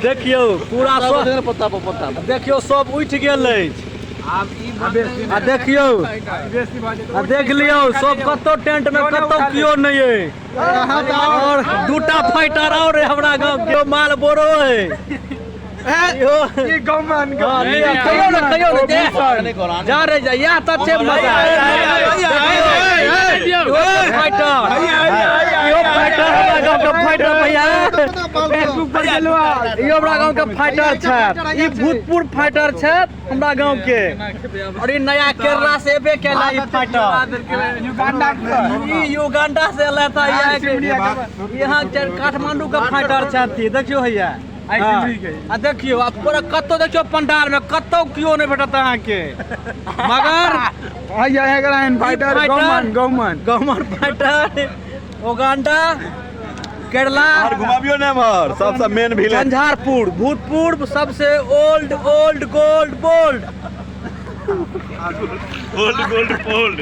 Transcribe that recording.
देखियौ पूरा सब पत्ता पर पत्ता। देखियौ, सब उठि गेल अछि। आ देखियौ, आ देख लियौ, सब कतौ टेंट में कतौ केओ नहि अइ। और दूटा फाइटर और है हमरा गाँव के, माल बोरो है इहो। हाँ, लिअ, कहियौ ने, कहियौ ने, जा रे जा, इएह तऽ छै मजा। इहो फाइटर, इहो फाइटर, हमरा गाँव के फाइटर भैया। इहो हमरा गाँव के फाइटर छथि, ई भूतपूर्व फाइटर छथि हमरा गाँव के। और ई नया केरला से एबे केला ई फाइटर, ई युगांडा से एला था। यहाँ काठमांडू के फाइटर छथि, देखियौ हैया। आ देखियौ, आ पूरा कतौ देखियौ, पंडाल में कतौ केओ नहि भेटत अहाँके, मगर फाइटर गौमन, गौमन फाइटर, उगांडा, केरला। और घुमाबियो ने एम्हर, सबसँ मेन विलेज झंझारपुर, भूतपूर्व सबसे old old gold bold old gold fold.